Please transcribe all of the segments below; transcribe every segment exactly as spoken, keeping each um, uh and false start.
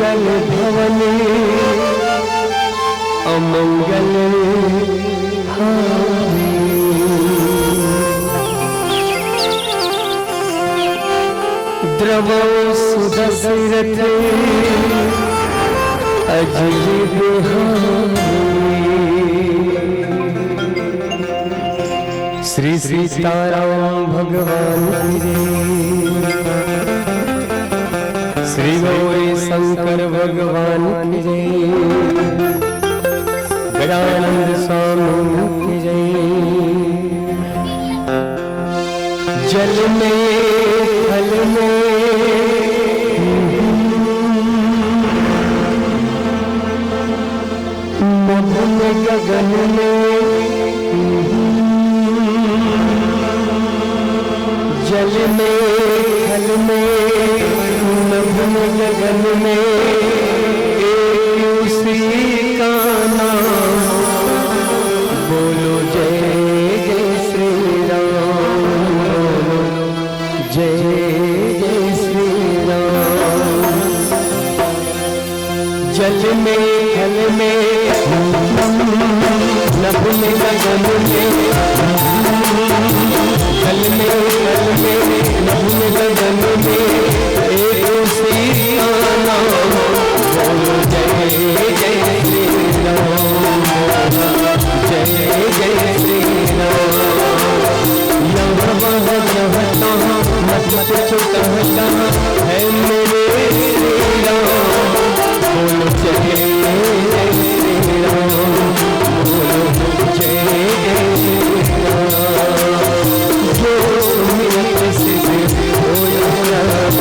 भवन अमंगल हारी। द्रवौ सुदशरथ अजिर बिहारी। श्री सीताराम भगवान की जय। श्री गौरी शंकर भगवान की जय। गजानंद स्वामी की जय। जल में थल में नभ में गगन में, जल में थल में नभ में गगन में, एक उसी का नाम। बोलो जय जय श्री राम, बोलो जय जय श्री राम। जल में थल में नभ में गगन में, जल में थल में नभ में गगन में, एक उसी का नाम। बोलो जय जय श्री राम, जय जय श्री राम। यहाँ वहाँ जहाँ तहाँ मत मत छुटा है मेरे श्री राम। बोलो जय जय श्री राम, बोलो जय जय श्री राम। जो सुमिरत सिद्ध होय राम,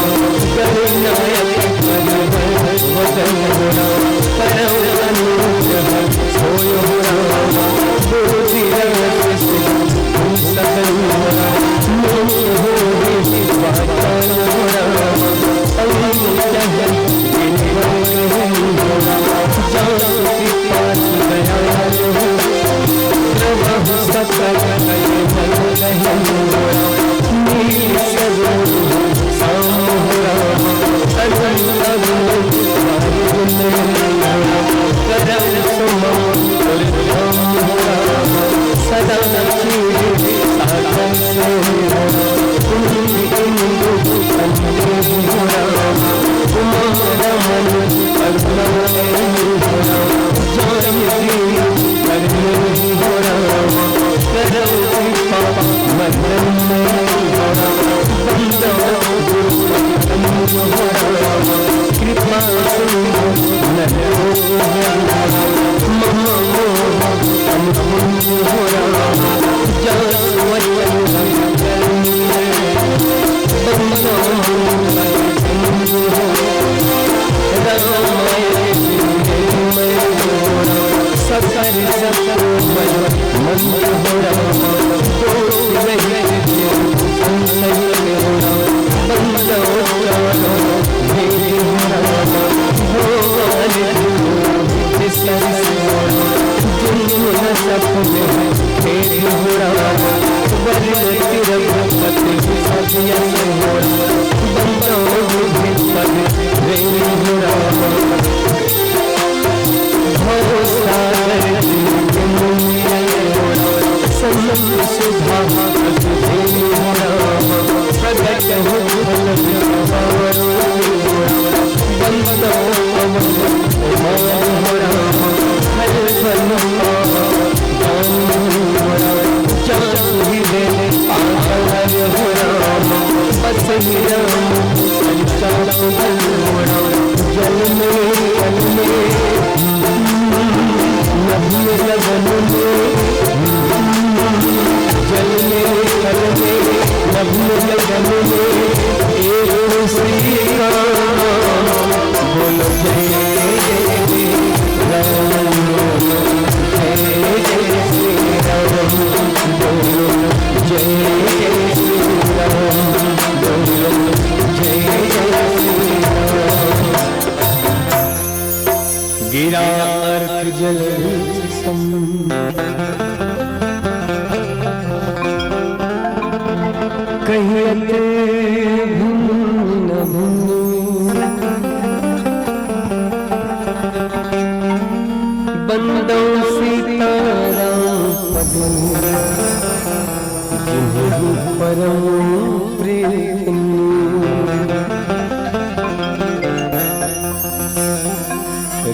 गणनायक करवै वदन राम। करौ अनुग्रह होय राम, बोधि रस सिद्ध सकल राम। मोक्ष होय पाताल राम, अंग कहै गिरि राम। जासु कृपा सु दयाल हो, प्रभु सकल कहि मंगल हो। नील सरोज श्याम हो राम, अनंत अनंत गुण हो राम। करम सुमन तुलसी राम हो राम, सदा चीर सागर से हो राम। कुंद इंदु संदेह हो राम, उमा रमन करुणा हो राम। जाय दीन करने हो राम, करौ कृपा मदन हो राम। बंदौ गुरु पद कमल हो राम, कृपा सिंधु नर हो राम। मम मोह अनुपम हो राम, जासु वचन बंदौ हो राम। सकल संतोष मंत्र हो राम, दोष रहित संसय हो राम। बंदौ चारों भेद हो राम, भोपाल जिस हो राम। जुल्म न सपने भेद हो राम, वर्ण तिर रघुपति सब यश हो राम। बंदौ विधि पद प्रेम हो राम। भव सागर जल के मुनि संत सुधा अति प्रेम हो राम। प्रगट हो फल विचार हो राम। बंदौ पवन कुमार हो राम। हर फल पावन दान हो राम। जासु हृदय आधार हो राम। बस ही राम संचार हो राम। जल में थल में नभ में गगन में, जल में थल में नभ में गगन में, एक श्री राम। बोलो जय जय श्री राम, जय जय श्री राम। बोलो जय जय श्री राम, बोलो जय जय श्री राम। गिरा अर्थ जल बीच सम, कहियत भूमि न भूमि। परम प्रीत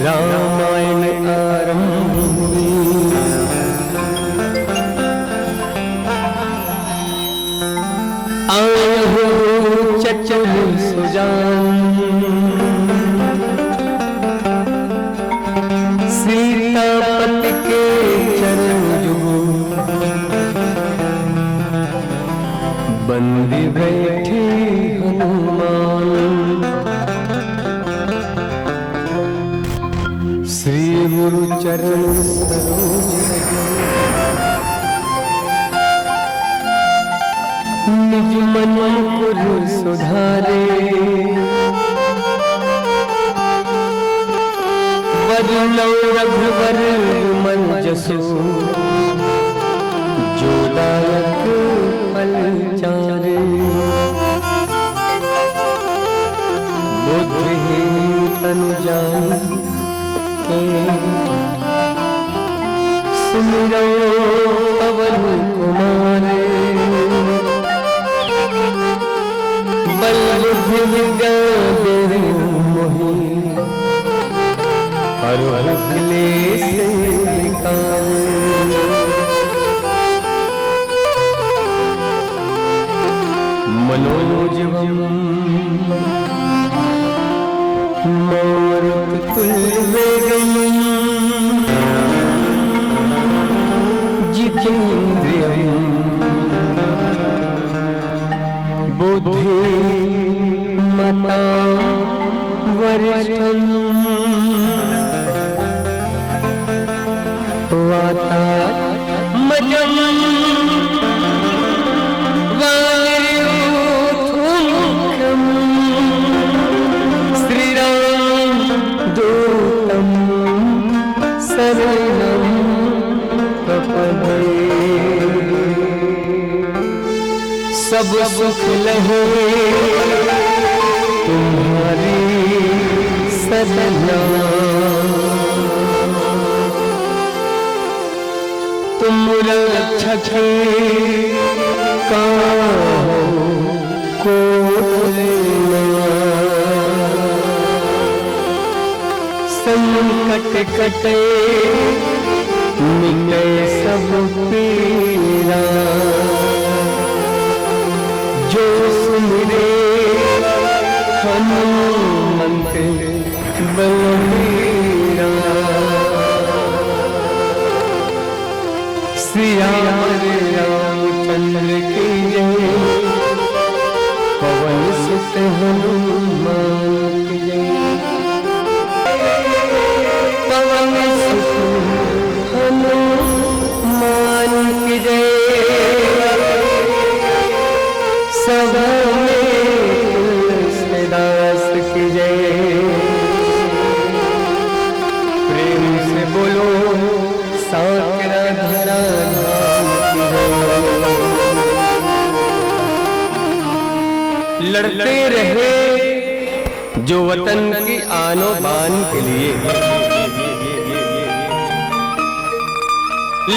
रामायण आरंभ हुई। आयहु चतुर सुजान सीतापति के चरण जुगु बंदी बैठे हनुमान। श्री गुरु चरण सरोज रज निज मन मुकुर सुधारे। वरुण रघुवर विमल जसु जो दायक फल चारे। बुद्धिहीन तनु जान के सुमिरो पवन कुमार। बल बुद्धि विद्या देहु मोहि हरहु क्लेश विकार। मनोजवम मारुततुल्यवेगं जितेंद्रियं बुद्धिमतां वरिष्ठं वाता मजं वानरयूथमुख्यम्। श्रीराम दूतं शरणं प्रपद्ये। सब सुख लहे तुम्हारी सरना। तुम रक्षक काहू को लेना। संकट कटे मिटे सब पीरा। जो सुमिरे हनुमंत बलबीरा। सियावर रामचंद्र की जय। पवन सुत हनुमान की जय। पवन सुत हनुमान की जय। सभा में तुलसीदास की जय। प्रेम से बोलो साकरा धरा धाम की जय। लड़ते रहे जो वतन की आनो बान के लिए,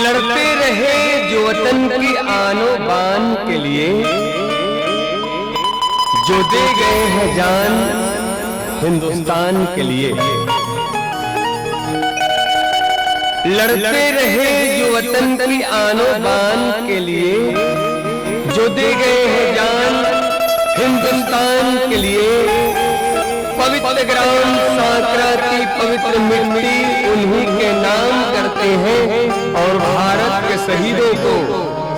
लड़ते रहे जो वतन की आनो बान के लिए, जो दे गए हैं जान हिंदुस्तान के लिए। लड़ते रहे जो वतन की आनो बान के लिए, जो दे गए हैं जान हिंदुस्तान के लिए। पवित्र ग्राम सांकरा की पवित्र मिट्टी उन्हीं के नाम करते हैं और भारत के शहीदों को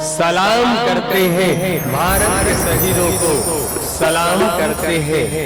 सलाम करते हैं, भारत के शहीदों को सलाम करते हैं।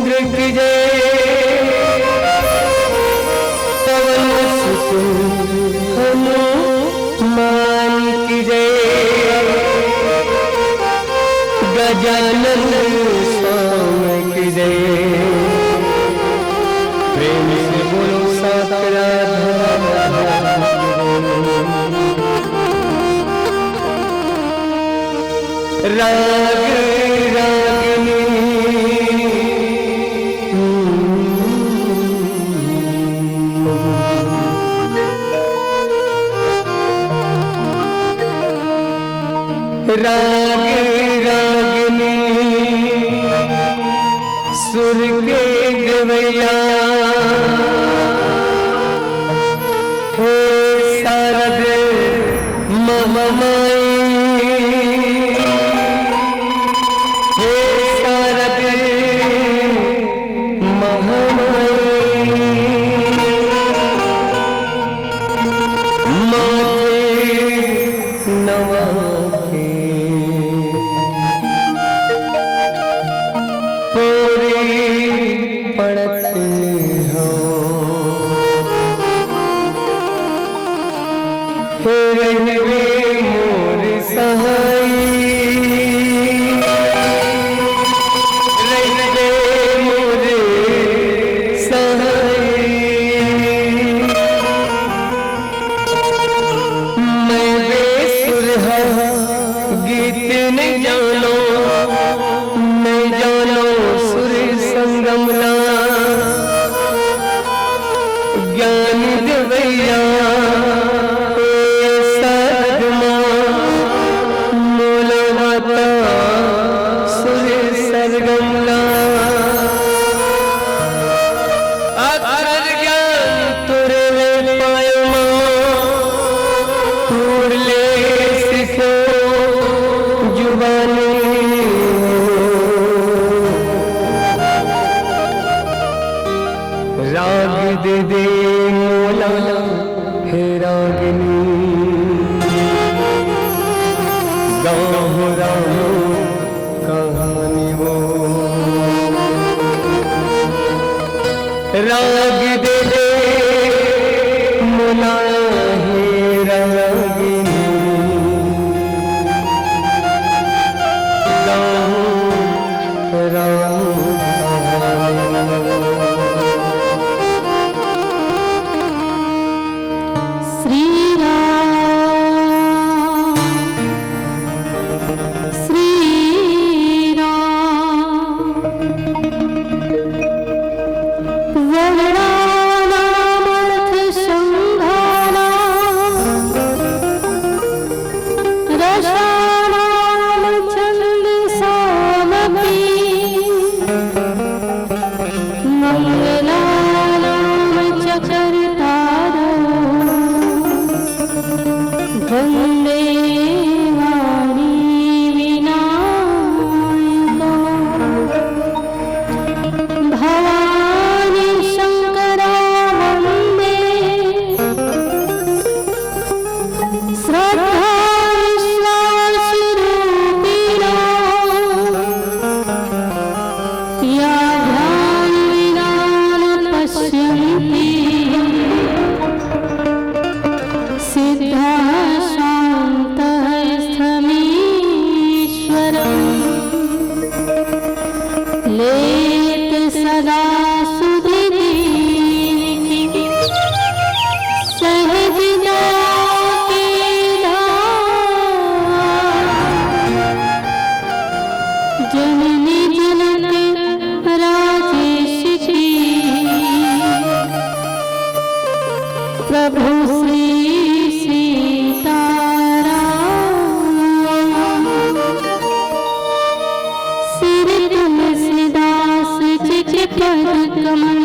की जय, पवन सुत हनुमान की जय, गजानन स्वामी की जय। प्रेम से बोलो सात राधा। राग रागिनी। राग रागिनी सुर के गवैया, हे शारद महामाई, हे शारद महामाई, माथे नवा के पूरी पड़त हो। हे रहिबे मोर सहाई, रहिबे मोर सहाई। मैं बेसुर हँव, गीत नइ जानों, नइ जानों सुर संगम ला। ज्ञान देवैया हे सदमा, मोला बता सुर सरगम ला। अक्षर ज्ञान तोरे ले पायो माँ, तोर ले सिखो जुबानी। राग दे दे मोला हे रागिनी, गाँव राम कहानी वो। राग दे दे मोला हे रागिनी, गाँव राम कहानी। श्री राम, श्री राम। वर्णानामर्थसङ्घानां रसानां छन्दसामपि। मङ्गलानां च कर्तारौ वन्दे वाणीविनायकौ। भवानी शङ्करा वन्दे श्रद्धाविश्वासरूपिणौ। या ध्यानविना न पश्यन्ति सिद्धाः शान्तहस्तमीश्वरम्। लेत सदा सुधि दीन की सहज दया के धार। जननी जनक राजेश की प्रभु श्री सीताराम। सिर तुलसीदास जी के पद कमल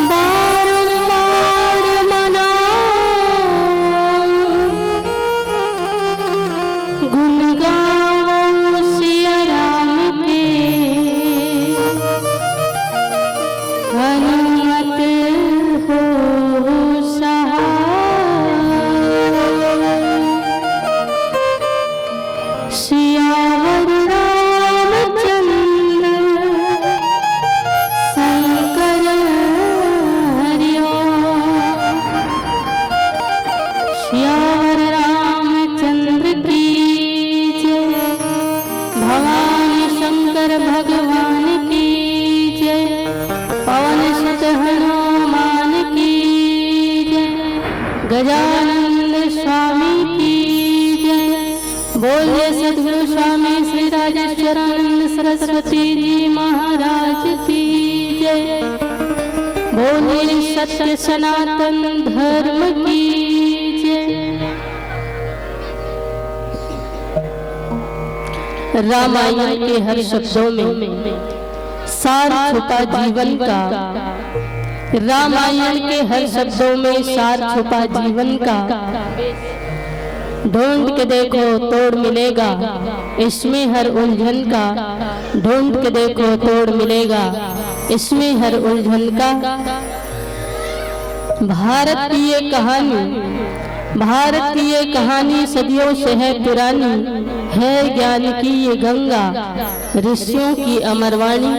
बारंबार मनाऊं। गुण गावो सिया राम के, हनुमत हो सहाय। सियावर रामचंद्र पवन सुत हनुमान की जय, गजानंद स्वामी की जय। बोलिए सदगुरु स्वामी श्री राजेश्वरानंद सरस्वती जी महाराज की जय। बोलिए सत्य सनातन धर्म की जय। रामायण के हर शब्दों में सार छुपा जीवन का। रामायण के हर शब्दों में सार छुपा जीवन का। ढूंढ के देखो तोड़ मिलेगा इसमें हर उलझन का। ढूंढ के देखो तोड़ मिलेगा इसमें हर उलझन का। भारत की ये कहानी, भारत की ये कहानी सदियों से है पुरानी, है ज्ञान की ये गंगा, ऋषियों की अमरवाणी,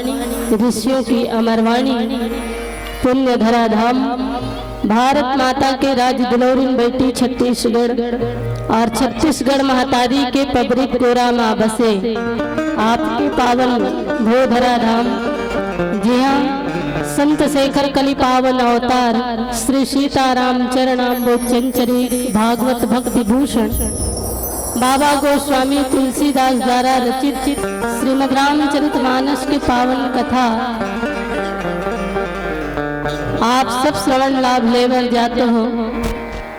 ऋषियों की अमरवाणी। पुण्य धरा धाम, भारत माता के राज दुलौरिन बैठी छत्तीसगढ़, और छत्तीसगढ़ महतारी के पबरित गोरा मा बसे आपके पावन भोधरा धाम, जिहाँ संत शेखर कलि पावन अवतार श्री सीताराम चरणाम्बोज चंचरी भागवत भक्ति भूषण बाबा गोस्वामी तुलसीदास द्वारा रचित श्रीमद् रामचरित मानस के पावन कथा आप सब श्रवण लाभ लेवर जात हो।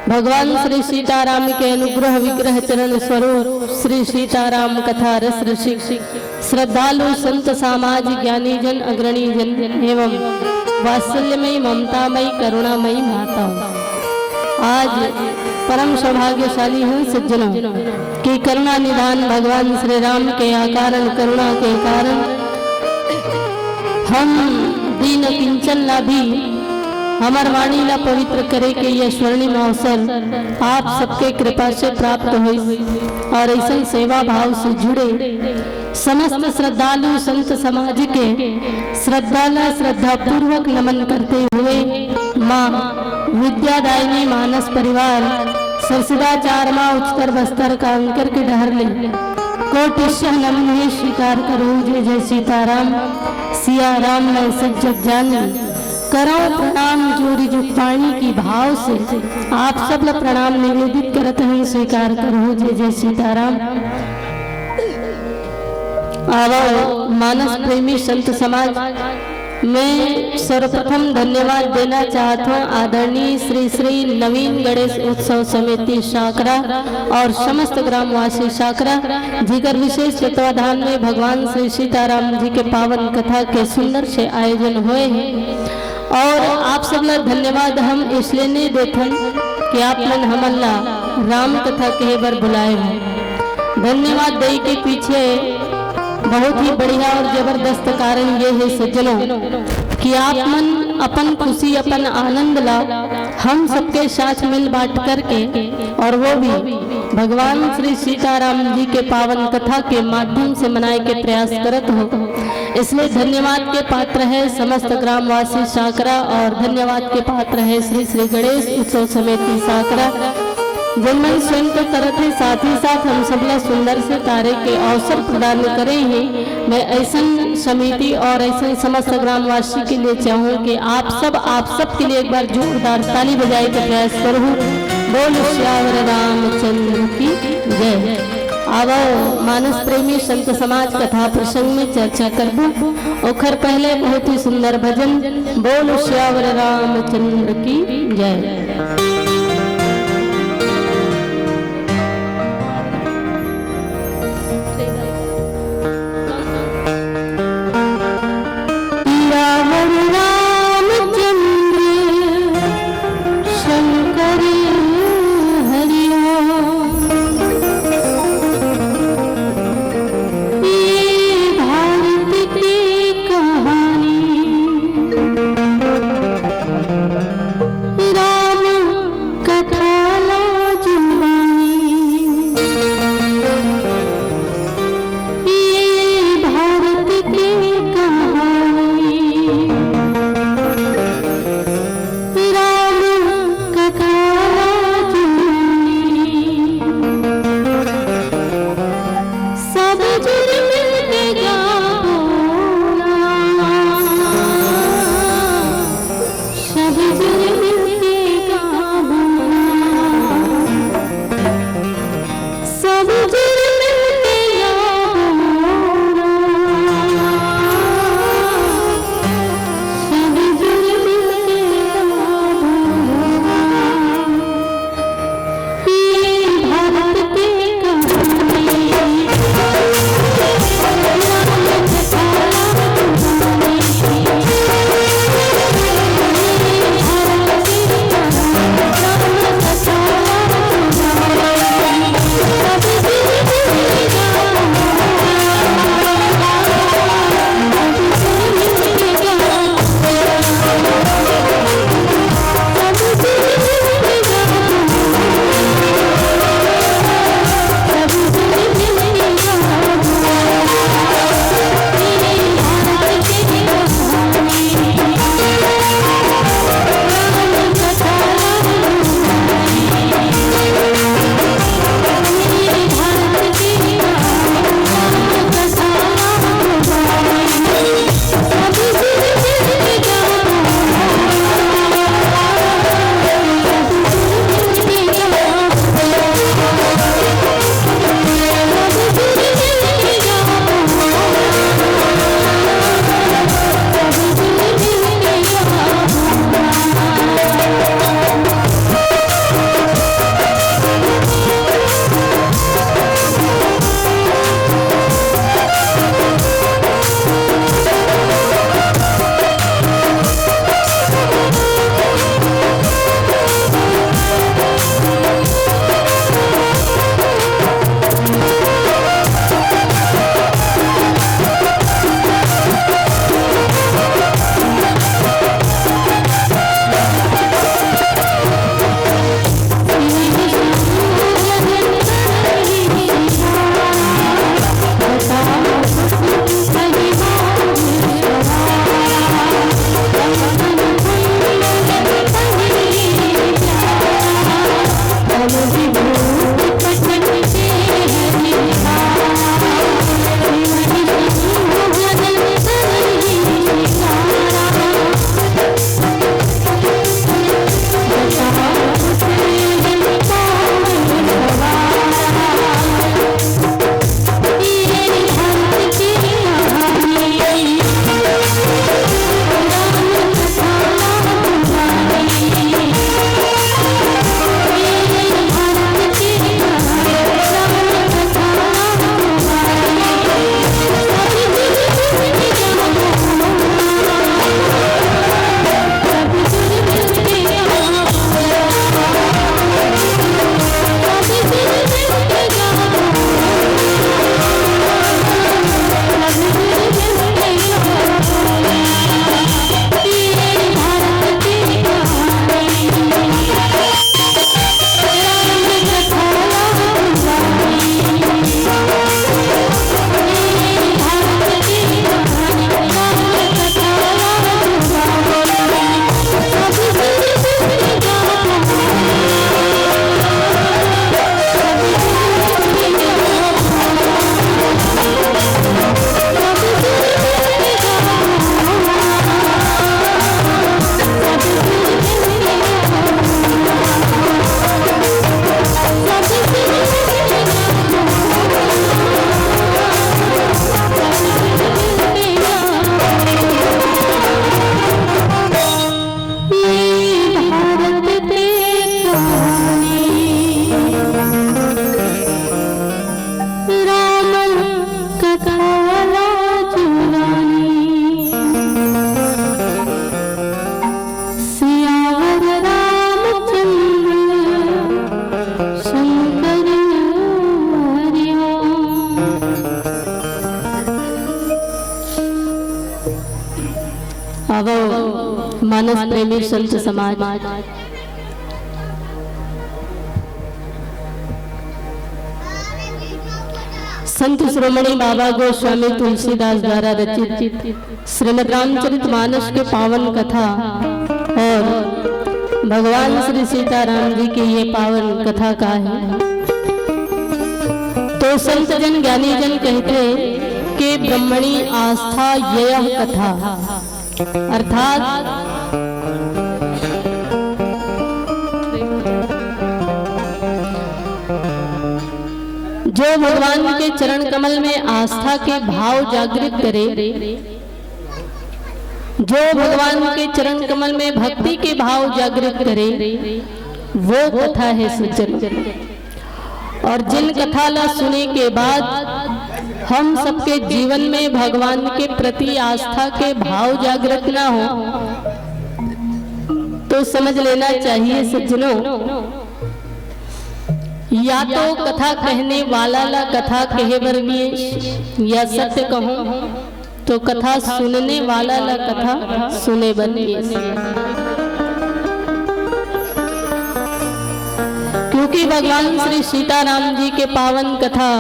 भगवान श्री सीताराम के अनुग्रह विग्रह चरण स्वरूप श्री सीताराम कथा रस रसिक श्रद्धालु संत समाज, ज्ञानी जन, अग्रणी जन एवं वात्सल्यमयी ममतामयी करुणामयी माता, आज परम सौभाग्यशाली हन सज्जनों कि करुणा निधान भगवान श्री राम के अकारण करुणा के कारण हम दीन किंचन ला भी हमर वाणी ला पवित्र करे के ये स्वर्णिम अवसर आप सबके कृपा से प्राप्त होइस और ऐसन सेवा भाव से जुड़े समस्त श्रद्धालु संत समाज के श्रद्धा ला श्रद्धापूर्वक नमन करते हुए माँ विद्यादायिनी मानस परिवार सरसदाचार माँ उच्चतर बस्तर का अंकर के डहर ले कोटिशः नमन हे स्वीकार करो। जय जय सीताराम। सिया राम मैं सब जग जानी, करौं प्रणाम जोरि जुग पानी की भाव से आप सब ला प्रणाम निवेदित करत हन, स्वीकार करो। जय जय सीताराम। आवो मानस प्रेमी संत समाज, मैं सर्वप्रथम धन्यवाद देना चाहत हूँ आदरणीय श्री श्री नवीन गणेश उत्सव समिति शाकरा और समस्त ग्रामवासी शाकरा, जिकर विशेष तत्वाधान में भगवान श्री सीताराम जी के पावन कथा के सुंदर से आयोजन होए हे। और आप सब ला धन्यवाद हम इसलिए नहीं देथन कि आप मन हमन ला राम कथा कहे बर बुलाए हो। धन्यवाद दे के पीछे बहुत ही बढ़िया और जबरदस्त कारण ये हे सज्जनों कि आप मन अपन खुशी, अपन आनंद ला हम सबके साथ मिल बांट करके, और वो भी भगवान श्री सीताराम जी के पावन कथा के माध्यम से मनाए के प्रयास करत हो। इसलिए धन्यवाद के पात्र है समस्त ग्रामवासी शाकरा और धन्यवाद के पात्र है श्री श्री गणेश उत्सव समिति शाकरा, जिन मन स्वयं तो करत हे, साथ ही साथ हम सब ला सुंदर से तारे के अवसर प्रदान करे हे। मैं ऐसन समिति और ऐसन समस्त ग्रामवासी के लिए चाहूँ कि आप सब, आप सब के लिए एक बार जोरदार ताली बजाए के प्रयास करूँ। बोल सियावर रामचंद्र की जय। आवो मानस प्रेमी संत समाज कथा प्रसंग में चर्चा करबो। ओखर पहले बहुत ही सुंदर भजन, बोल सियावर रामचंद्र की जय। सियावर रामचंद्र शंकर हरि ओम। ये भारत की कहानी राम आवो मानस प्रेमी संत समाज, संत शिरोमणि बाबा गोस्वामी तुलसीदास द्वारा रचित श्रीमद् रामचरित मानस के पावन कथा और भगवान श्री सीताराम जी के ये पावन कथा का है। तो संत जन, ज्ञानी जन कहते कि ब्रह्मणी आस्था ययः कथा, अर्थात जो भगवान के चरण कमल में आस्था के भाव जागृत करे, जो भगवान के चरण कमल में भक्ति के भाव जागृत करे, वो कथा है सज्जन। और जिन कथा ला सुने के बाद हम सबके जीवन में भगवान के प्रति आस्था के भाव जागृत ना हो, तो समझ लेना चाहिए सज्जनों, या तो कथा कहने वाला ला कथा कहे बर मिले, या सत्य कहूं तो कथा सुनने वाला ला कथा सुने बर मिले। क्योंकि भगवान श्री सीताराम जी के पावन कथा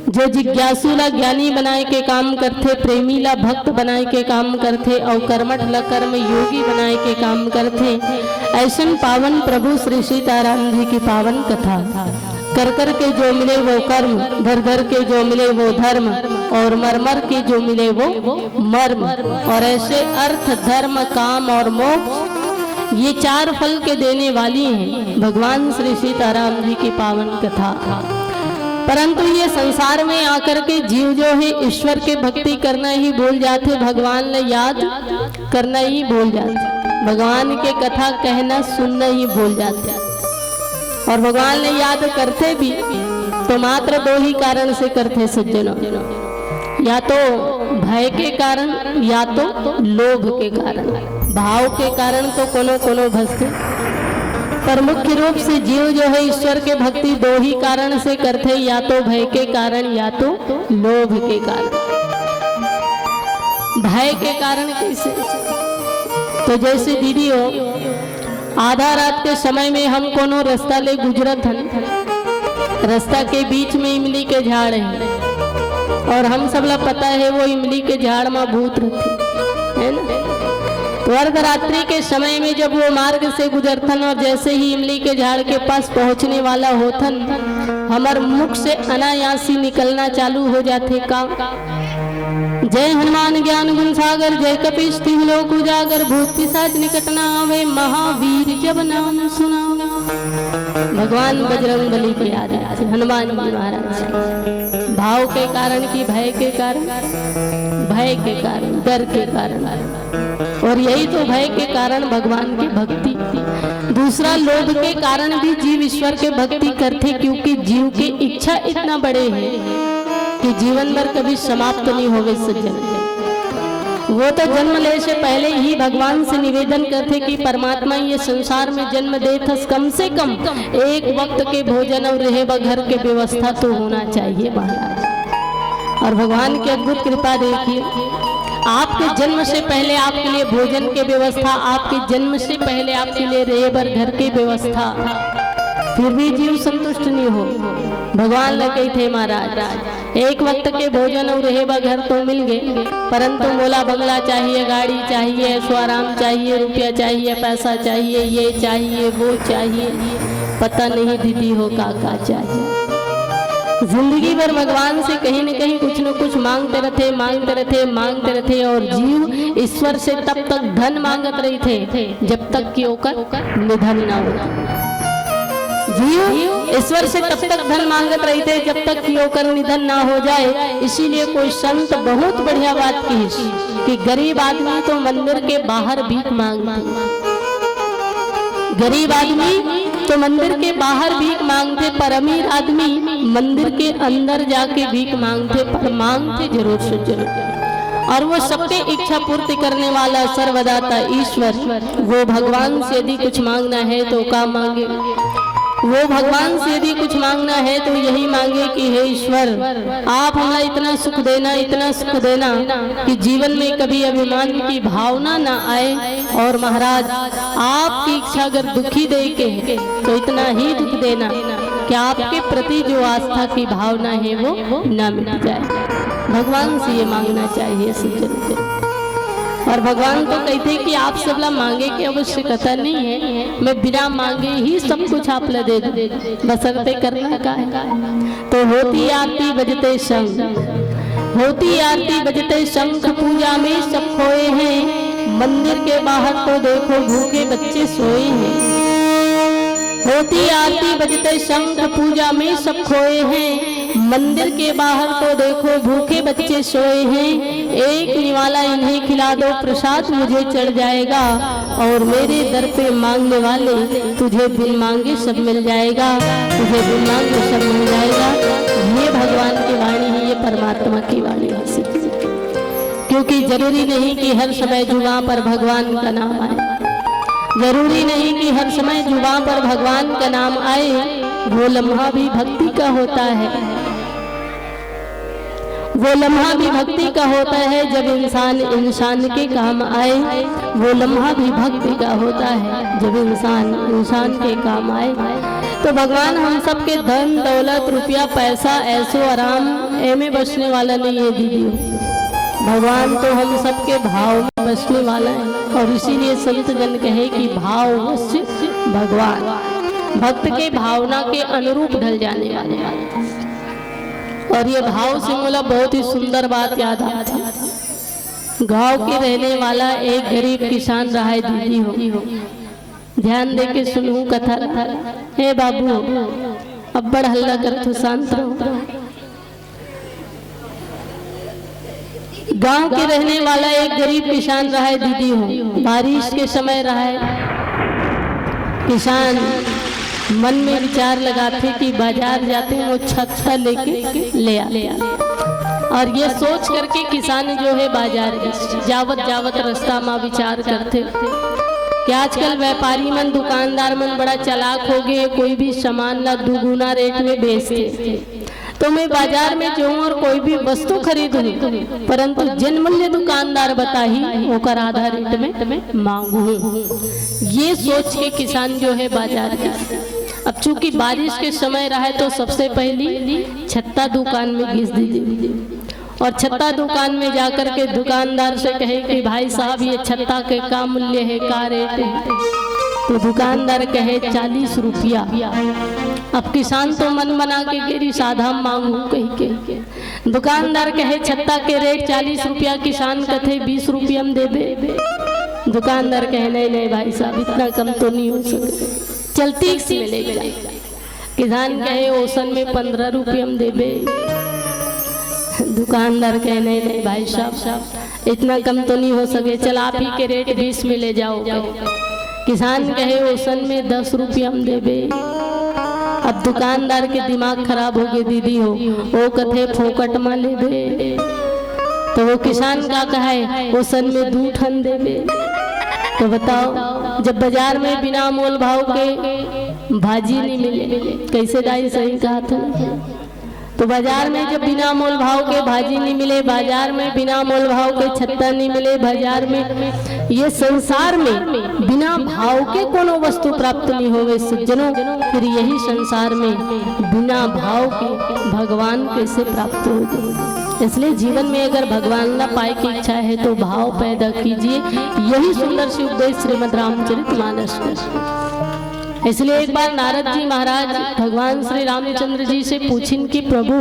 जो जिज्ञासु ला ज्ञानी बनाए के काम करथे, प्रेमी ला भक्त बनाए के काम करथे, अउ कर्मठ ला कर्म योगी बनाए के काम करथे, ऐसन पावन प्रभु श्री सीताराम जी की पावन कथा कर कर के जो मिले वो कर्म, धर धर के जो मिले वो धर्म, और मर मर के जो मिले वो मर्म। और ऐसे अर्थ, धर्म, काम और मोक्ष, ये चार फल के देने वाली हैं भगवान श्री सीताराम जी की पावन कथा। परंतु ये संसार में आकर के जीव जो है ईश्वर के भक्ति करना ही भूल जाथे, भगवान ला याद करना ही भूल जाथे, भगवान के कथा कहना सुनना ही भूल जाथे। और भगवान ला याद करथे भी तो मात्र दो ही कारण से करथे सज्जनों, या तो भय के कारण, या तो लोभ के कारण। भाव के कारण तो कोनो कोनो भजथे, पर मुख्य रूप से जीव जो है ईश्वर के भक्ति दो ही कारण से करथे, या तो भय के कारण, या तो लोभ के कारण। भय के कारण कैसे? तो जैसे दीदी हो, आधा रात के समय में हम कोनो रास्ता ले गुजरत हन, रास्ता के बीच में इमली के झाड़ है, और हम सब ला पता है वो इमली के झाड़ में भूत रहते, है ना? तो अर्धरात्रि के समय में जब वो मार्ग से गुजरथन और जैसे ही इमली के झाड़ के पास पहुंचने वाला होथन, हमर मुख से अनायास ही निकलना चालू हो जाथे का, जय हनुमान ज्ञान गुण सागर, जय कपीस तिहुँ लोक उजागर, भूत पिशाच निकट न आवे, महावीर जब नाम सुनावे। भगवान बजरंग बली के याद आथे, हनुमान जी महाराज। भाव के कारण कि भय के कारण? भय के कारण, डर के कारण। और यही तो भय के कारण भगवान की भक्ति। दूसरा, लोभ के कारण भी जीव ईश्वर के भक्ति करथे, क्योंकि जीव के इच्छा इतना बड़े है कि जीवन भर कभी समाप्त नहीं होवे सज्जन। वो तो जन्म ले से पहले ही भगवान से निवेदन करथे कि परमात्मा, ये संसार में जन्म देथस, कम से कम एक वक्त के भोजन और रहे बर घर के व्यवस्था तो होना चाहिए महाराज। और भगवान की अद्भुत कृपा देखिए, आपके जन्म से पहले आपके लिए भोजन की व्यवस्था, आपके जन्म से पहले आपके लिए रहे बर घर की व्यवस्था, फिर भी जीव संतुष्ट नहीं हो। भगवान ला कहिथे महाराज, एक वक्त के भोजन अउ रहे बर घर तो मिल गे, परंतु मोला बंगला चाहिए, गाड़ी चाहिए, ऐशो आराम चाहिए, रुपया चाहिए, पैसा चाहिए, ये चाहिए, वो चाहिए, पता नहीं दीदी हो का का चाहिए। जिंदगी भर भगवान से कहीं न कहीं कुछ न कुछ मांगते रहते, मांगते रहते, मांगते रहते, और जीव ईश्वर से तब तक धन मांगत रहिथे जब तक कि ओकर निधन ना हो। जीव ईश्वर से तब तक धन मांगत रहिथे जब तक कि ओकर निधन ना हो जाए। इसीलिए कोई संत बहुत बढ़िया बात कहिस कि गरीब आदमी तो मंदिर के बाहर भीख मांगथे, गरीब आदमी तो मंदिर के बाहर भीख मांगथे, पर अमीर आदमी मंदिर के अंदर जाके भीख मांगथे, पर मांगथे जरूर सज्जन। और वो सबके इच्छा पूर्ति करने वाला सर्वदाता ईश्वर, वो भगवान से यदि कुछ मांगना है तो का मांगे? वो भगवान से यदि कुछ मांगना है तो यही मांगे कि हे ईश्वर, आप हमें इतना सुख देना, इतना सुख देना कि जीवन में कभी अभिमान की भावना ना आए। और महाराज, आपकी इच्छा अगर दुखी दे के है तो इतना ही दुख देना कि आपके प्रति जो आस्था की भावना है वो ना मिट जाए। भगवान से ये मांगना चाहिए सज्जन को। और भगवान तो कहते हैं कि आप सबला मांगे की आवश्यकता नहीं है, मैं बिना मांगे ही सब कुछ आप ला दे दूं, बशर्ते करना का है। तो होती आरती बजते शंख, होती आरती बजते शंख, पूजा में सब खोए हैं, मंदिर के बाहर तो देखो भूखे बच्चे सोए हैं। होती आरती बजते शंख, पूजा में सब खोए हैं, मंदिर के बाहर तो देखो भूखे बच्चे सोए हैं। एक निवाला इन्हें खिला दो, प्रसाद मुझे चढ़ जाएगा। और मेरे दर पे मांगने वाले, तुझे बिन मांगे सब मिल जाएगा, तुझे बिन मांगे सब मिल जाएगा। ये भगवान की वाणी है, ये परमात्मा की वाणी है। क्योंकि जरूरी नहीं कि हर समय जुबान पर भगवान का नाम आए, जरूरी नहीं कि हर समय जुबान पर भगवान का नाम आए। वो लम्हा भी भक्ति का होता है, वो लम्हा भी भक्ति का होता है जब इंसान इंसान के काम आए। वो लम्हा भी भक्ति का होता है जब इंसान इंसान के काम आए। तो भगवान हम सबके धन दौलत, रुपया पैसा, ऐशो आराम, एमे बसने वाला नहीं है दीदी। भगवान तो हम सबके भाव में बसने वाला है। और इसीलिए संत जन कहे कि भाव वश भगवान, भक्त के भावना के अनुरूप ढल जाने वाले। और ये भाव से मोला बहुत ही सुंदर बात याद आती। गांव के रहने वाला एक गरीब किसान रहा है दीदी हो। ध्यान दे के सुनहू कथा। हे बाबू, अब्बड़ हल्ला करत हो, शांत रहो। गांव के रहने वाला एक गरीब किसान रहा है दीदी हो। बारिश के समय रहा है, किसान मन में विचार लगाथे कि बाजार जाते हैं, वो छत्ता लेके ले आते हैं। और ये सोच करके किसान जो है बाजार जावत जावत रास्ता में विचार करथे कि आजकल व्यापारी मन, दुकानदार मन बड़ा चालाक हो गए, कोई भी सामान ला दुगुना रेट में बेचथे। तो मैं बाजार में जाऊं और कोई भी वस्तु खरीदूं, परंतु जिन मूल्य दुकानदार बताही, ओकर आधा रेट में मांगू। ये सोच के किसान जो है बाजार में, अब चूंकि बारिश के समय रहा है, तो सबसे पहली छत्ता दुकान में घिस दीदी। और छत्ता दुकान में जाकर के दुकानदार से कहे कि भाई साहब, ये छत्ता के का मूल्य है, का रेट है? तो दुकानदार कहे, "चालीस रुपया।" अब किसान तो मन बना के गिरी, साधा मांगू कही के। दुकानदार कहे, "छत्ता के रेट चालीस रुपया।" किसान कथे, "बीस रुपया में देबे?" दुकानदार कहे, "नहीं, नहीं भाई साहब, इतना कम तो नहीं हो सके, चल तीस में ले जा।" किसान कहे, "ओसन में पंद्रह रुपया में देबे?" दुकानदार कहे, "नहीं, नहीं भाई साहब, इतना कम तो नहीं हो सके, चल आप ही के रेट बीस में ले जाओ।" किसान कहे, "ओसन में दस रुपया में देबे?" अब दुकानदार के दिमाग खराब हो गए दीदी हो, वो कथे, "फोकट में लेबे।" तो वो किसान का कहे, "ओसन में दू ठन देबे।" तो बताओ, जब बाजार में बिना मोल भाव के भाजी नहीं मिले, कैसे दाई सही कहा था? तो बाजार में जब बिना मोल भाव के भाजी नहीं मिले, बाजार में बिना मोल भाव के छत्ता नहीं मिले, बाजार में, ये संसार में बिना भाव के कोनो वस्तु प्राप्त नहीं होवे सज्जनों। फिर यही संसार में बिना भाव के भगवान कैसे प्राप्त हो जाए? इसलिए जीवन में अगर भगवान ना पाए की इच्छा है तो भाव पैदा कीजिए। यही सुंदर सी उपदेश श्रीमद् रामचरित मानस में। इसलिए एक बार नारद जी महाराज भगवान श्री रामचंद्र जी से पूछिन कि प्रभु,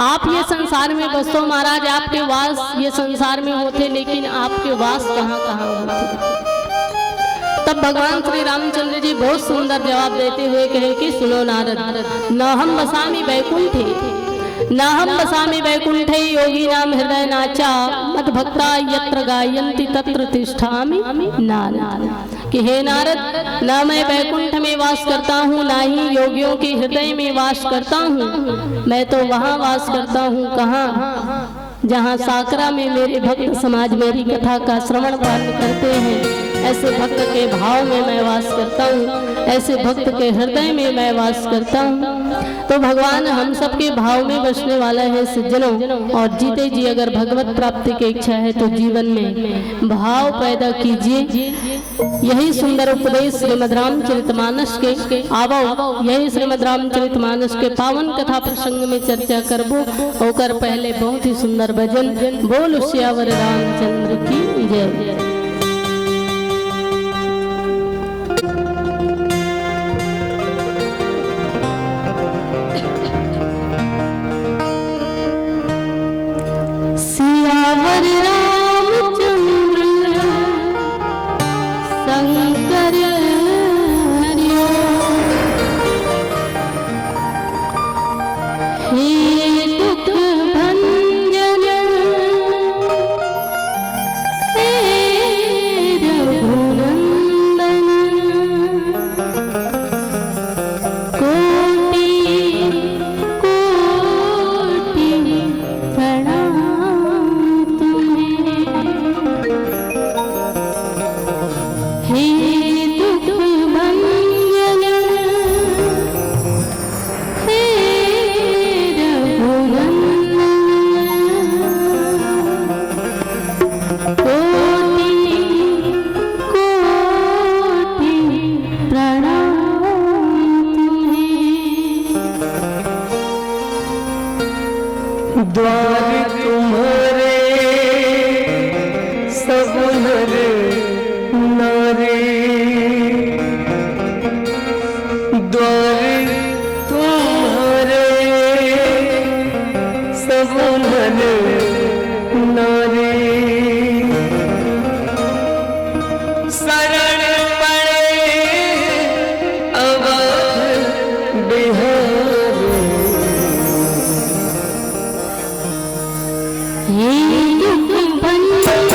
आप ये संसार में बसो महाराज, आपके वास ये संसार में होथे, लेकिन आपके वास कहाँ कहाँ होथे? तब भगवान श्री रामचंद्र जी बहुत सुंदर जवाब देते हुए कहे कि सुनो नारद, न हम बसामि बैकुंठे, न हम बसामि बैकुंठे योगिनाम हृदय नाचा, मद भक्ता यत्र गायंती तत्र तिष्ठामि नारद। कि हे नारद, ना मैं बैकुंठ में वास करता हूँ, ना ही योगियों के हृदय में वास करता हूँ। मैं तो वहाँ वास करता हूँ, कहाँ? जहाँ साकरा में मेरे भक्त समाज मेरी कथा का श्रवण पाठ करते हैं, ऐसे भक्त के भाव में मैं वास करता हूँ। ऐसे भक्त के हृदय में मैं वास करता हूँ। तो भगवान हम सबके भाव में बसने वाला है सज्जनों, और जीते जी अगर भगवत प्राप्ति की इच्छा है तो जीवन में भाव पैदा कीजिए। यही सुंदर उपदेश श्रीमद् रामचरितमानस के, आवो, यही श्रीमद् रामचरितमानस के पावन कथा प्रसंग में चर्चा करबो। ओकर पहले बहुत ही सुंदर भजन, बोल सियावर रामचंद्र की जय। सियावर रामचंद्र शंकर हरिओ। हे दुख भंजन हे रघुनंदन, कोटि कोटि प्रणाम तुम्हें। हे दुख भंजन हे रघुनंदन, कोटि कोटि प्रणाम तुम्हें। द्वार तुम्हारे सब नर नारी, द्वार तुम्हारे सब नर नारी, शरण पड़े अवध बिहारी। हे दुख भंजन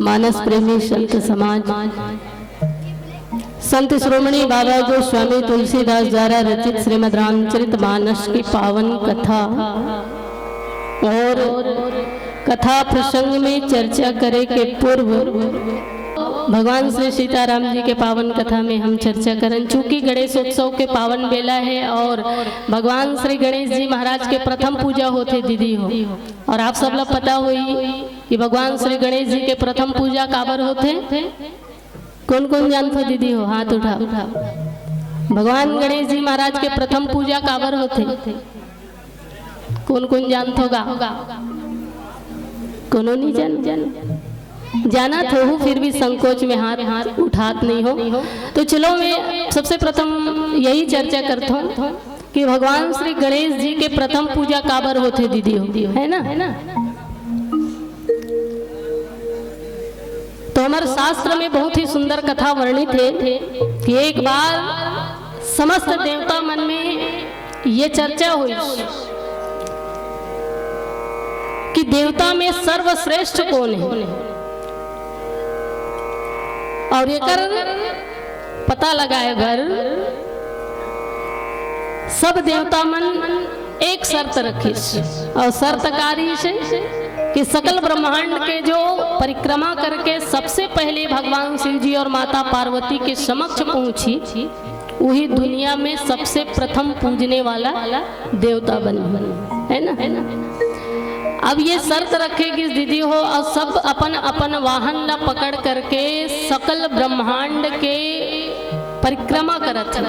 मानस प्रेमी संत समाज, संत शिरोमणि बाबा गोस्वामी तुलसीदास द्वारा रचित श्रीमद् रामचरित मानस की पावन कथा और कथा प्रसंग में चर्चा करे के पूर्व भगवान श्री सीताराम जी के पावन कथा में हम चर्चा करन। चूंकि गणेशोत्सव के पावन बेला है और भगवान श्री गणेश जी महाराज के प्रथम पूजा होथे दीदी हो, और आप सब ला पता होई कि भगवान श्री गणेश जी के प्रथम पूजा काबर होथे? कोन कोन जानथो दीदी हो, हाथ उठा। भगवान गणेश जी महाराज के प्रथम पूजा काबर होथे? कोन कोन जानथो गा? कोनो नहीं जान, जान। जाना तो हूँ, फिर भी संकोच में हाथ, हाथ उठात नहीं हो। तो चलो, मैं सबसे प्रथम यही चर्चा करता हूँ कि भगवान श्री गणेश जी के प्रथम पूजा काबर होथे दीदी हो, है ना? तो हमर शास्त्र में बहुत ही सुंदर कथा वर्णित है कि एक बार समस्त देवता मन में ये चर्चा हुई कि देवता में सर्वश्रेष्ठ कौन है, और एकर पता लगाए बर सब देवता मन एक शर्त रखिस, और शर्त का रहिस कि सकल ब्रह्मांड के जो परिक्रमा करके सबसे पहले भगवान शिव जी और माता पार्वती के समक्ष पहुंची, वही दुनिया में सबसे प्रथम पूजने वाला देवता बनी, है ना? अब ये शर्त रखे कि दीदी हो, और सब अपन अपन वाहन ला पकड़ करके सकल ब्रह्मांड के परिक्रमा करत हे।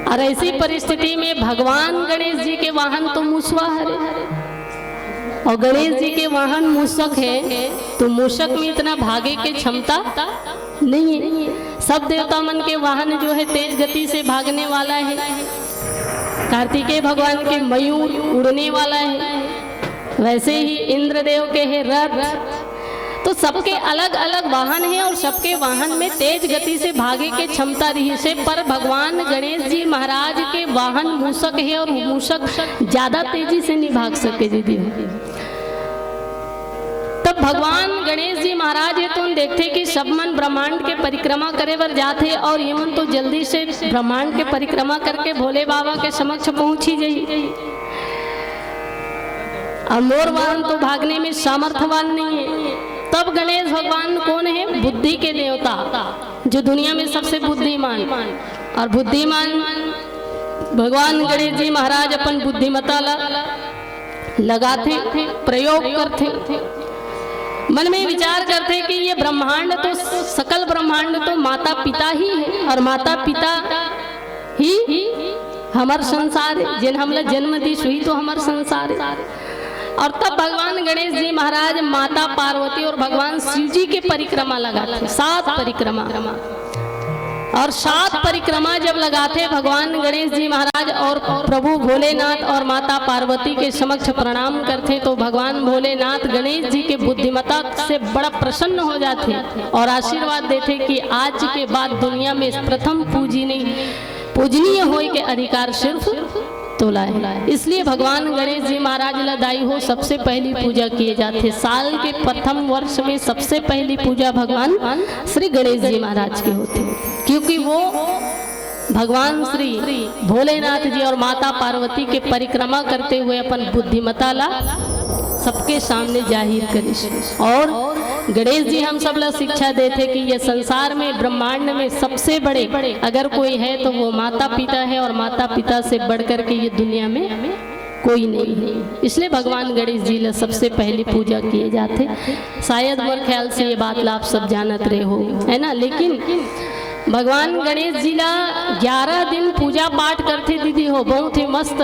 और ऐसी परिस्थिति में भगवान गणेश जी के वाहन तो मुसवा हरे, और गणेश जी के वाहन मूसक है, तो मूसक में इतना भागे के क्षमता नहीं है। सब देवता मन के वाहन जो है तेज गति से भागने वाला है। कार्तिकेय भगवान के मयूर उड़ने वाला है, वैसे ही इंद्रदेव के है रथ। तो सबके अलग अलग वाहन है और सबके वाहन में तेज गति से भागे के क्षमता रहिस हे, पर भगवान गणेश जी महाराज के वाहन मूसक है और मूसक ज्यादा तेजी से नहीं भाग सके दीदी। तब भगवान गणेश जी महाराज हे तो देखथे कि सब मन ब्रह्मांड के परिक्रमा करे बर जाथे और ये मन तो जल्दी से ब्रह्मांड के परिक्रमा करके भोले बाबा के समक्ष पहुंची जाही। अब मोर वाहन तो भागने में सामर्थवान नहीं है। तब गणेश भगवान कौन है? बुद्धि के देवता, जो दुनिया में सबसे बुद्धिमान। और बुद्धिमान भगवान गणेश जी महाराज अपन बुद्धिमता ला लगाथे, प्रयोग करथे, मन में विचार करथे कि ये ब्रह्मांड तो, सकल ब्रह्मांड तो माता पिता ही है, और माता पिता ही हमर संसार है, जेन हमला जन्म दिस, वही तो हमर संसार है। और तब भगवान गणेश जी महाराज, माता पार्वती और भगवान शिव जी के परिक्रमा लगाथे, सात परिक्रमा। और सात परिक्रमा जब लगाथे भगवान गणेश जी महाराज और प्रभु भोलेनाथ और माता पार्वती के समक्ष प्रणाम करथे, तो भगवान भोलेनाथ गणेश जी के बुद्धिमता से बड़ा प्रसन्न हो जाथे और आशीर्वाद देथे कि आज के बाद दुनिया में प्रथम पूजनीय, पूजनीय होय के अधिकार सिर्फ तोला है। इसलिए भगवान गणेश जी महाराज ला दाई हो सबसे पहली पूजा किए जाथे। साल के प्रथम वर्ष में सबसे पहली पूजा भगवान श्री गणेश जी महाराज के होथे, क्योंकि वो भगवान श्री भोलेनाथ जी और माता पार्वती के परिक्रमा करते हुए अपन बुद्धिमता ला सबके सामने जाहिर करिस। और गणेश जी हम सब ला शिक्षा देथे कि ये संसार में, ब्रह्मांड में सबसे बड़े अगर कोई है तो वो माता पिता है, और माता पिता से बढ़ करके ये दुनिया में कोई नहीं है। इसलिए भगवान गणेश जी ला सबसे पहली पूजा किए जाथे। शायद मोर ख्याल से ये बात ला आप सब जानत रहे हो, है ना? लेकिन भगवान गणेश जी ला ग्यारह दिन पूजा पाठ करथे दीदी हो, बहुत ही मस्त।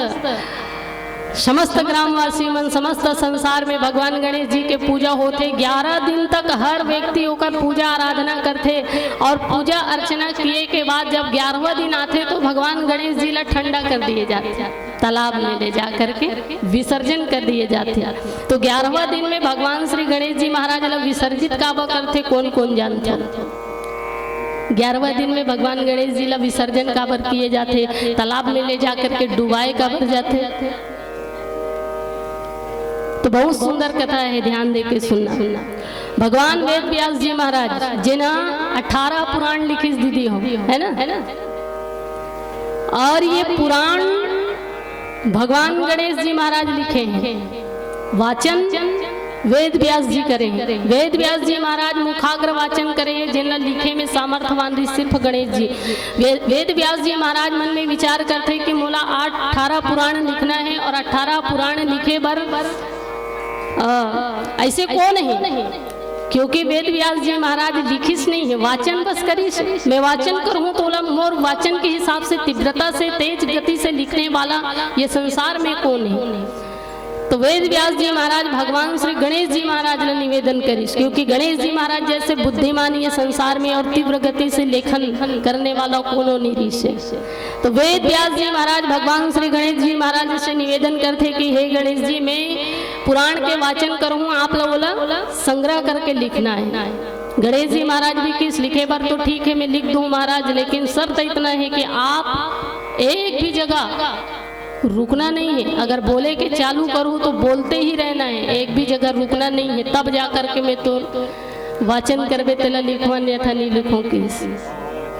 समस्त ग्रामवासी मन, समस्त संसार में भगवान गणेश जी के पूजा होथे। ग्यारह दिन तक हर व्यक्ति ओकर पूजा आराधना करथे, और पूजा अर्चना किए के बाद जब ग्यारहवाँ दिन आथे तो भगवान गणेश जी ला ठंडा कर दिए जाथे, तालाब में ले जा करके विसर्जन कर दिए जाथे। तो ग्यारहवाँ दिन में भगवान श्री गणेश जी महाराज ला विसर्जित काबर करथे, कौन कौन जानथे? ग्यारहवाँ दिन में भगवान गणेश जी ला विसर्जन काबर किए जाथे, तालाब में ले जा करके डुबाए काबर जाथे? तो बहुत सुंदर कथा है, ध्यान दे के सुनना। भगवान वेद व्यास जी महाराज जेना अठारह पुराण लिखिस दीदी हो, है ना? और ये पुराण भगवान गणेश जी महाराज लिखे हैं। वाचन वेद व्यास जी करे हैं। वेद व्यास जी महाराज मुखाग्र वाचन करे हैं, जेन ला लिखे में सामर्थवान रहिस सिर्फ गणेश जी। वे-, वेद व्यास जी महाराज मन में विचार करथे कि मोला अठारह पुराण लिखना है और अठारह पुराण लिखे बर, अ, ऐसे कोन हे? क्योंकि वेद व्यास जी महाराज लिखिस नहीं है, वाचन बस करिस। मैं वाचन करूँ तो ओला मोर वाचन के हिसाब से, तीव्रता से, तेज गति से लिखने वाला ये संसार में कोन है? तो वेद व्यास जी महाराज भगवान श्री गणेश जी महाराज ला निवेदन करिस, क्योंकि गणेश जी महाराज जैसे बुद्धिमान ये संसार में और तीव्र गति से लेखन करने वाला कोनो नहीं रहिस हे। तो वेद व्यास जी महाराज भगवान श्री गणेश जी महाराज से निवेदन करथे कि हे गणेश जी, मैं पुराण के वाचन करूँ, आप ला ओला संग्रह करके लिखना है। गणेश जी महाराज भी किहिस, लिखे बर तो ठीक है, मैं लिख दूँ महाराज, लेकिन शर्त इतना है कि आप एक भी जगह रुकना नहीं है। अगर बोले के चालू करूँ तो बोलते ही रहना है, एक भी जगह रुकना नहीं है, तब जा करके मैं तो वाचन करबे तेला लिखहूँ, अन्यथा नहीं लिखहूँ किहिस।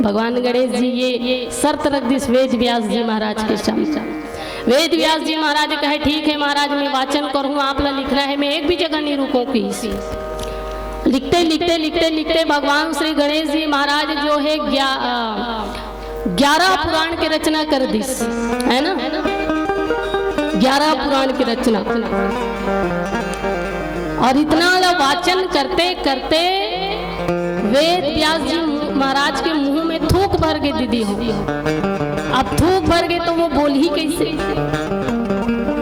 भगवान गणेश जी ये शर्त रख दिस वेद व्यास जी महाराज के सामने। वेद व्यास जी महाराज कहे, ठीक है महाराज, मैं वाचन करूँ, आप ला लिखना है, मैं एक भी जगह नहीं रुकूँ किहिस। लिखते, लिखते, लिखते, लिखते भगवान श्री गणेश जी महाराज जो है ग्या-, अ, ग्यारह पुराण के रचना कर दिस, है ना? ग्यारह पुराण की रचना। और इतना ला वाचन करते करते वेद व्यास जी महाराज के मुंह में थूक भर गे दीदी हो। अब थूक भर गे तो वो बोलही कैसे?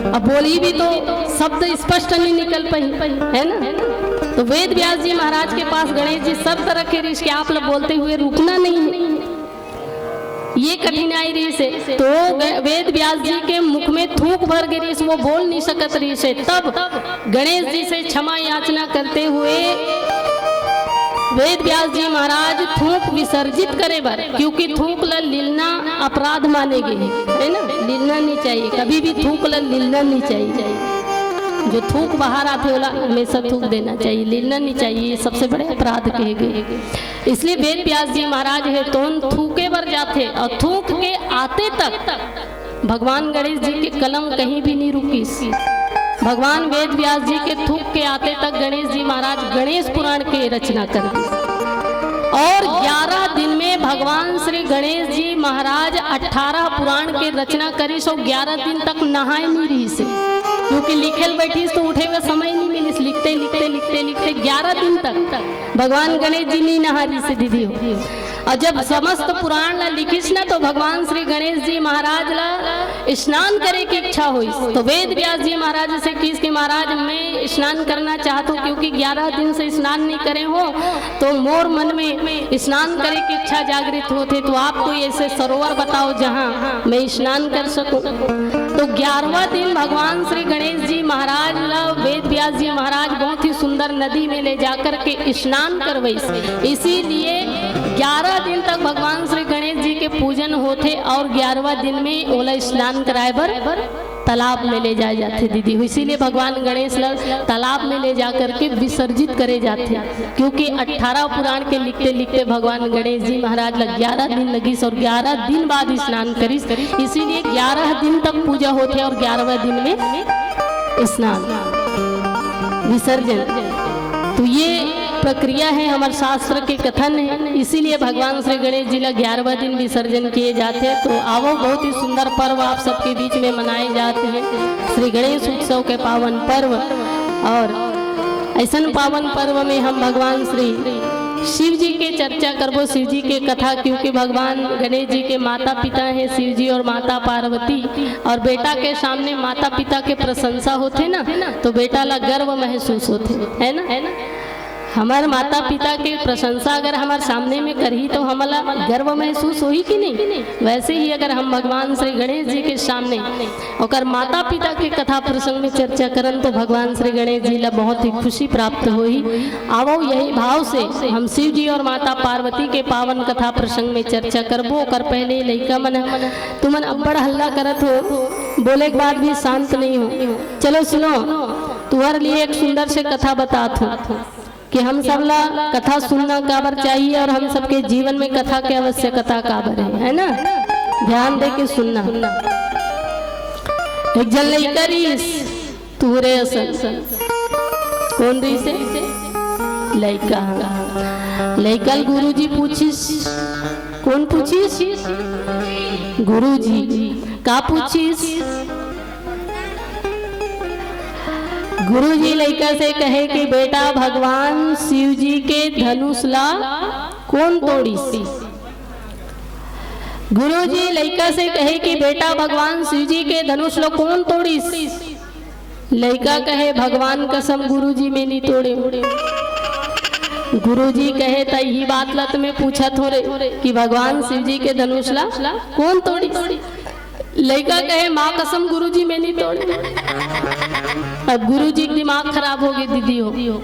अब बोलही भी तो शब्द स्पष्ट नहीं निकल पाही, है ना? तो वेद व्यास जी महाराज के पास गणेश जी शर्त रखे रहिस कि आप ला बोलते हुए रुकना नहीं है। ये कठिनाई रहिस हे। तो ग-, वेद व्यास जी के मुख में थूक भर गे रहिस, वो बोल नहीं सकत रहिस हे। तब गणेश जी से क्षमा याचना करते हुए वेद व्यास जी महाराज थूक विसर्जित करे बर, क्योंकि थूक ला लिलना अपराध माने गे हे, है ना? लिलना नहीं चाहिए, कभी भी थूक ला लिलना नहीं चाहिए। जो थूक बाहर आथे, ओला हमेशा थूक देना चाहिए, लिलना नहीं चाहिए, ये सबसे बड़े अपराध कहे गे। इसलिए वेद व्यास जी महाराज हे तोन थूके बर जाथे और थूक के आते तक भगवान गणेश जी के कलम कहीं भी नहीं रुकिस। भगवान वेद व्यास जी के थूक के आते तक गणेश जी महाराज गणेश पुराण के रचना कर दिस। और ग्यारह दिन में भगवान श्री गणेश जी महाराज अठारह पुराण के रचना करिस और ग्यारह दिन तक नहाए नहीं रहिस हे, क्योंकि लिखे ल बैठिस तो उठे का समय नहीं मिलिस। लिखते, लिखते, लिखते, लिखते ग्यारह दिन तक भगवान गणेश जी नहीं नहा रहिस हे दीदी हो। और जब समस्त पुराण ला लिखिस ना, तो भगवान श्री गणेश जी महाराज ला स्नान करे की इच्छा होइस। तो वेद व्यास जी महाराज से किहिस कि महाराज, मैं स्नान करना चाहत हूँ, क्योंकि ग्यारह दिन से स्नान नहीं करे हो, तो मोर मन में स्नान करे की इच्छा जागृत होथे, तो आप कोई ऐसे सरोवर बताओ, जहाँ मैं स्नान कर सकूँ। तो ग्यारहवाँ दिन भगवान श्री गणेश जी महाराज ला वेद व्यास जी महाराज बहुत ही सुंदर नदी में ले जाकर के स्नान करवइस। इसीलिए ग्यारह दिन तक भगवान श्री गणेश जी के पूजन होथे और ग्यारहवाँ दिन में ओला स्नान कराए बर तालाब में ले जाए जाथे दीदी हो। इसीलिए भगवान गणेश ला तालाब में ले जा करके विसर्जित करे जाथे, क्योंकि अठारह पुराण के लिखते लिखते भगवान गणेश जी महाराज ला ग्यारह दिन लगिस और ग्यारह दिन बाद स्नान करिस। इसीलिए ग्यारह दिन तक पूजा होथे और ग्यारहवें दिन में स्नान, विसर्जन। तो ये प्रक्रिया है, हमर शास्त्र के कथन है, इसीलिए भगवान श्री गणेश जी ला ग्यारहवाँ दिन विसर्जन किए जाथे। तो आवो, बहुत ही सुंदर पर्व आप सबके बीच में मनाए जात हे, श्री गणेश उत्सव के पावन पर्व। और ऐसन पावन पर्व में हम भगवान श्री शिव जी के चर्चा करबो, शिव जी के कथा, क्योंकि भगवान गणेश जी के माता पिता हैं शिव जी और माता पार्वती, और बेटा के सामने माता पिता के प्रशंसा होथे ना, तो बेटा ला गर्व महसूस होथे, है ना? हमर माता पिता के प्रशंसा अगर हमर सामने में करही तो हमला गर्व महसूस होही कि नहीं? वैसे ही अगर हम भगवान श्री गणेश जी के सामने ओकर माता पिता के कथा प्रसंग में चर्चा करन तो भगवान श्री गणेश जी ला बहुत ही खुशी प्राप्त होही। आवो, यही भाव से हम शिव जी और माता पार्वती के पावन कथा प्रसंग में चर्चा करबो। ओकर पहले लइका मन, तुमन अब्बड़ हल्ला करत हो, बोले के बाद भी शांत नहीं हो। चलो सुनो, तुहर लिए एक सुंदर से कथा बतात हूँ कि हम सब ला कथा सुनना काबर चाहिए और हम सबके जीवन में कथा के आवश्यकता काबर है, है ना? ध्यान दे के सुनना। एक झन लइका रिहिस, तुहरे असन। कोन रिहिस हे? लइका। लइका ल गुरुजी पूछिस। कोन पूछिस? गुरुजी। का पूछिस? गुरुजी लइका से कहे कि बेटा, भगवान शिव जी के धनुष ला कोन तोड़िस? गुरुजी लइका से कहे कि बेटा, भगवान शिव जी के धनुष ला कोन तोड़िस? लइका कहे, भगवान कसम गुरुजी, मैं नी तोड़े। गुरुजी कहे, त इही बात ला त मैं पूछत हों रे कि भगवान शिव जी के धनुष ला कोन तोड़िस? लइका कहे, माँ कसम गुरुजी, मैं नी तोड़े। अब गुरुजी के दिमाग खराब होगे, दीदी हो।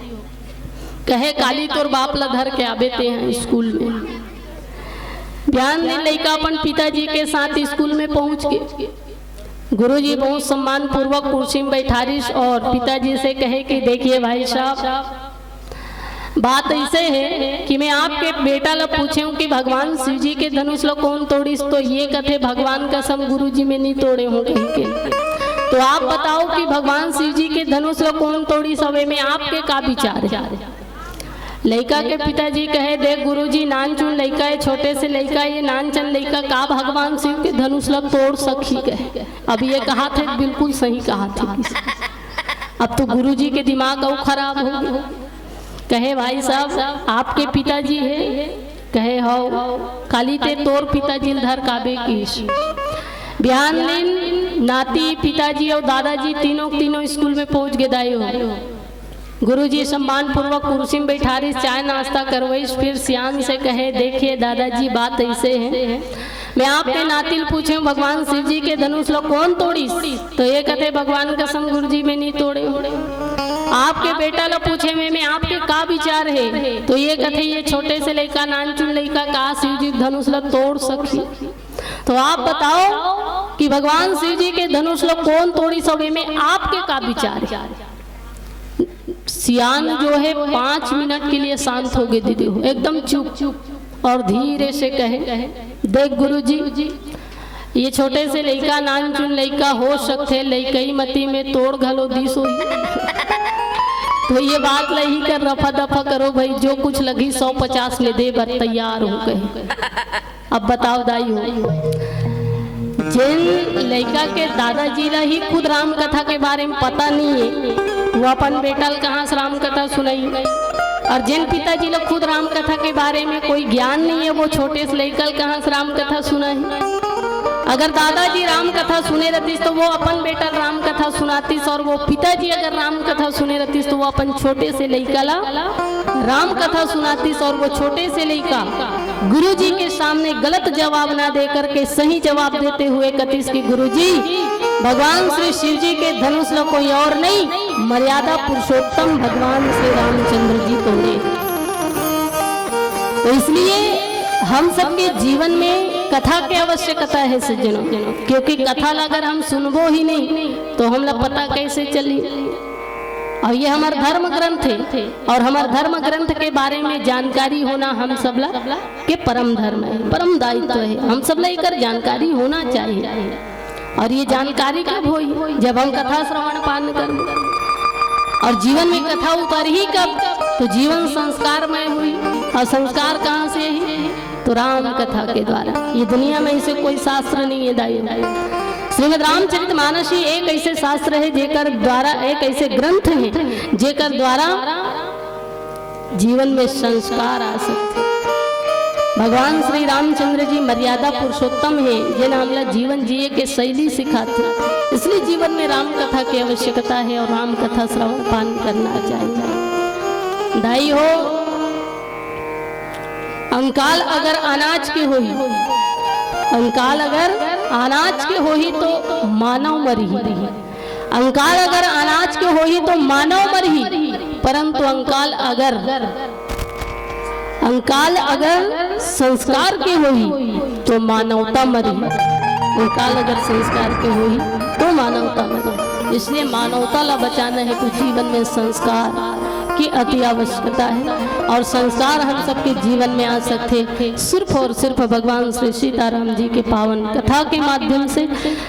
कहे, काली तोर बाप ला धर के आबे तें स्कूल में। बिहान दिन लइका अपन पिताजी के साथ स्कूल में पहुंच गे। गुरुजी बहुत सम्मान पूर्वक कुर्सी में बैठारिस और पिताजी से कहे कि देखिए भाई साहब, बात अइसे हे कि मैं आपके बेटा ला पूछे हूँ कि भगवान शिव जी के धनुष ला कोन तोड़िस, तो ये कथे, भगवान कसम गुरुजी, मैं नी तोड़े हों कहिके। तो आप बताओ कि भगवान शिव जी के धनुष ला कोन तोड़िस, अब एमे आपके का विचार हे? लइका के पिताजी कहे, देख गुरुजी, नानचुन लइका हे, छोटे से लइका हे, ये नानचुन लइका का भगवान शिव के धनुष ला तोड़ सकही कहे। अब ये कहाथे, बिल्कुल सही कहाथे। अब तो गुरुजी के दिमाग अउ खराब होगे। कहे, भाई साहब, आपके पिताजी हे? कहे, हव। काली तें तोर पिताजी ल धर के आबे किहिस। बिहान दिन नाती, पिताजी अउ दादाजी तीनों के तीनों स्कूल में पहुंच गे दाई हो। गुरुजी सम्मान पूर्वक कुर्सी में बैठारिस, चाय नाश्ता करवाइस, फिर सियान से कहे, देखिए दादाजी, बात अइसे हे, मैं आपके नाती ल पूछे हूँ, भगवान शिव जी के धनुष ला कोन तोड़िस? तो ये कथे, भगवान कसम गुरुजी, मैं नी तोड़े हों। आपके बेटा ला पूछे हूँ, एमे आपके का विचार हे? तो ये कथे, ये छोटे से लइका, नानचुन लइका का शिव जी के धनुष ला तोड़ सकही? तो आप बताओ कि भगवान शिव जी के धनुष ला कोन तोड़िस, अउ एमे आपके का विचार हे? सियान जो हे, पाँच मिनट के लिए शांत होगे दीदी हो, एकदम चुप, और धीरे से कहे, देख गुरुजी, ये छोटे से लइका, नानचुन लइका, हो सकथे लइकई मती में तोड़ घलो दिस होही। तो ये बात ला इही कर रफा दफा करो भाई, जो कुछ लगही सौ पचास में दे बर तैयार हों कहे। अब बताओ दाई हो, जेन लइका के दादाजी ला ही खुद राम कथा के बारे में पता नहीं हे, वो अपन बेटा ल कहाँ से राम कथा सुनाही? और जेन पिताजी ला खुद राम कथा के बारे में कोई ज्ञान नहीं हे, वो छोटे से लइका ल कहाँ से राम कथा सुनाही? अगर दादाजी राम कथा सुने रहतिस तो वो अपन बेटा ल राम कथा सुनातिस, और वो पिताजी अगर राम कथा सुने रहतिस तो वो अपन छोटे से लइका ला राम कथा सुनातिस, और वो छोटे से लइका गुरुजी के सामने गलत जवाब ना दे करके सही जवाब देते हुए कतिस कि गुरुजी, भगवान श्री शिव जी के धनुष ला कोई और नहीं, मर्यादा पुरुषोत्तम भगवान श्री रामचंद्र जी तोड़े। तो इसलिए हम सबके जीवन में कथा के आवश्यकता हे सज्जनों, क्योंकि कथा ला अगर हम सुनबो ही नहीं तो हमला पता कैसे चली? और ये हमर धर्म ग्रंथ हे, और हमर धर्म ग्रंथ के बारे में जानकारी होना हम सबला के परम धर्म हे, परम दायित्व हे। हम सबला एकर जानकारी होना चाहिए। और ये जानकारी कब होही? जब हम कथा श्रवण पान करबो। और जीवन में कथा उतरही कब? तो जीवन संस्कारमय होही। और संस्कार कहाँ से आही? तो राम कथा के द्वारा। ये दुनिया में ऐसे कोई शास्त्र नहीं हे दाई। श्रीमद् रामचरित मानस ही एक ऐसे शास्त्र हे जेकर द्वारा, एक ऐसे ग्रंथ हे जेकर द्वारा जीवन में संस्कार आ सकथे। भगवान श्री रामचंद्र जी मर्यादा पुरुषोत्तम हे, जेन हमला जीवन जिए के शैली सिखाथे। इसलिए जीवन में राम कथा के आवश्यकता हे और राम कथा श्रवण पान करना चाहिए। दाई हो, अंकाल अगर अनाज के होही, अंकाल अगर अनाज के होही तो मानव मरही। अंकाल अगर अनाज के होही तो मानव मरही, परंतु अंकाल अगर, अंकाल अगर संस्कार के होही तो मानवता मरही। अंकाल अगर संस्कार के होही तो मानवता मरही। इसलिए मानवता ला बचाना हेतु जीवन में संस्कार की अति आवश्यकता है और संस्कार हम सबके जीवन में आ सकथे सिर्फ और सिर्फ भगवान श्री सीताराम जी के पावन कथा के माध्यम से।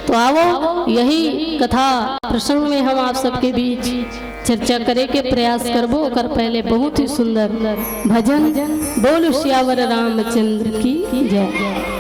तो आवो, यही कथा प्रसंग में हम आप सबके बीच चर्चा करे के प्रयास करबो। ओकर पहले बहुत ही सुंदर भजन, बोलो सियावर रामचंद्र की जय।